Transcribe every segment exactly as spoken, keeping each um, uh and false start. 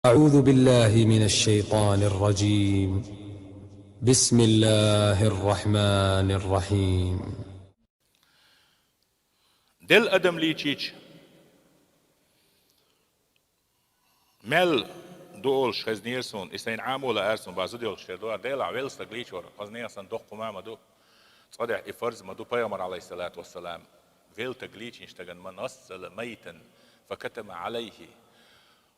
أعوذ بالله من الشيطان الرجيم. بسم الله الرحمن الرحيم. Дел адам лийчийча, мел ду олуш хезнера суна, и сайна Ӏамо лаьара суна, база ду йолуш шер дуара, Делахь велла стаг лийчор, хаза нехан санна доккха хӀума ма ду, цкъа дехьа и фарз ма ду, пайхамар, алейхиссалату вассалам, велла стаг лийчина стагана: «Ман гӀассала майтан факатама алейхи,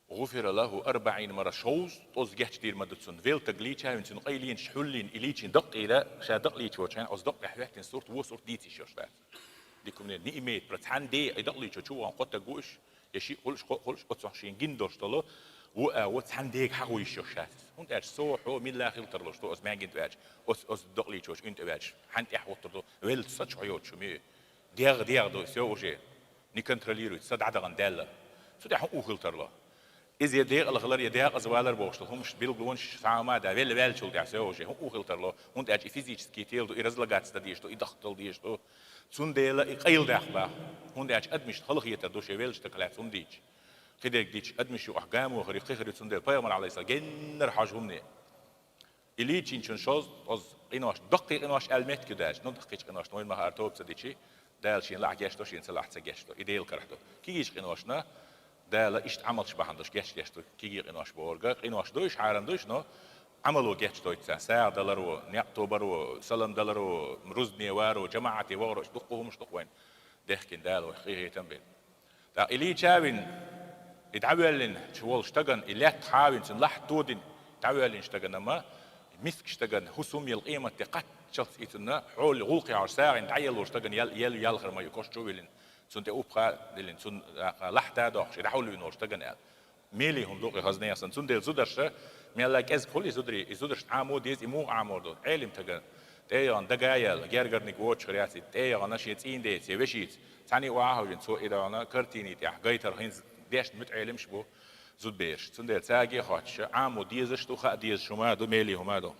гӀуфира лаху арбаӀина марра», шовзткъа тӀозза гечдийр ма ду цунна. Велла стаг лийча, вина цуьнан къайленаш хьуллийна, и лийчина дакъа тӀера, ша дакъа лийчочу хенахь, оцу дакъа тӀехь хӀоьттина сурт, вон сурт дийца йиш йолуш дац. Дика хӀума, ниъмет, про цхьана де, и дакъа лийчо чу вахана кхо стаг ву уьш, я шиъ хуьлуш, кхоъ хуьлуш, оцунах шена гина долуш долу, ву а, ву цхьана дега хьахо йиш йолуш дац. ХӀунда аьлча со, хьо милла хила тарло шу, оцу маьнгина тӀе ваьлча, оцу, оцу дакъа лийчочу уьн тӀе ваьлча, хьан тӀехь хӀуттур ду, велла са чу хьоьцуш хӀума ю. ДегӀ, дегӀ ду, всё уже. Не контролирует, са дӀадахана даьлла. Цу тӀехь хӀун а хила тарло? Иза я декъала хилар, я декъаза валар бохуш долу хӀумаш билгалонаш схьа а ма дан, велла ваьллачул тӀаьхьа всё уже. ХӀун а хила тарло? ХӀунда аьлча и физически тела ду, и разлагаться дан дезаш ду, и дахкал дезаш ду. Цундела и къайладаккха баха. ХӀунда аьлча адамашна хала хетар ду шен веллачу стагах лаьцна хӀума дийча. Кхидерг дийча, адамаш юкъахь гамо хир ю, кхихир ю, цундела пайхамар, алейхиссалам, геннара хьожу хӀумане. И лийчинчун шовзткъа тӀозза къинош, даккхий къинош аьлла меттиг ю даьлча, ну, даккхийчу къиношна вайна ма-хаар тоба ца дичи, Дала шена лахь гечдо, шена ца лахь ца гечдо. И Делан карахь ду. Кегийчу къиношна Дала иштта Ӏамалш бахьана долуш гечдеш ду, кегий къинош бохург. Къинош ду уьш, хьарам ду уьш, но Ӏамало гечдойту царна. СагӀа даларо, некъ тобаро, салам даларо, рузбане варо, жамаӀате вахаро, уьш дуккха хӀумаш ду-кх вайна дехкина Дала вайх къинхетам бина. ТӀаккха и лийча а вина, и дӀавоьллина чу волу стагана, и лаьтта хьа а вина, цуьнан лахьт тодина дӀавоьллина стагана-м, миска стагана хӀусам елла къематде кхаччалц и цунна хьоле гӀуллакхе хьожуш сагӀина дӀаеллачу стагана ял-, ял-, ялхар ма ю, кош чу а виллина, цунна тӀе упха а диллина, цунна, а, лахьта а дохкуш, и дӀахьулвина волу стагана аьлла. Меле хӀума ду-кх и хаза нехан санна. Цундела зударша, мелла кӀезиг хуьлу и зударий, и зударшна Ӏамо деза, и муха Ӏамор ду? Ӏелим стагана тӀе а яхана, дага а яьлла, гергарниг воцуш хир яц и, тӀе а яхана шен цӀийнан деца я вешица, цхьаьний охьа а хьожийна, цо и дӀа а яхана картини тӀехь гайтар хӀинца дешна муьтаӀеламаш бу зудбераш. Цундела цаьрга а хоттуш, Ӏамо дезаш ду, хаа дезаш хӀума а ду, меле хӀума а ду.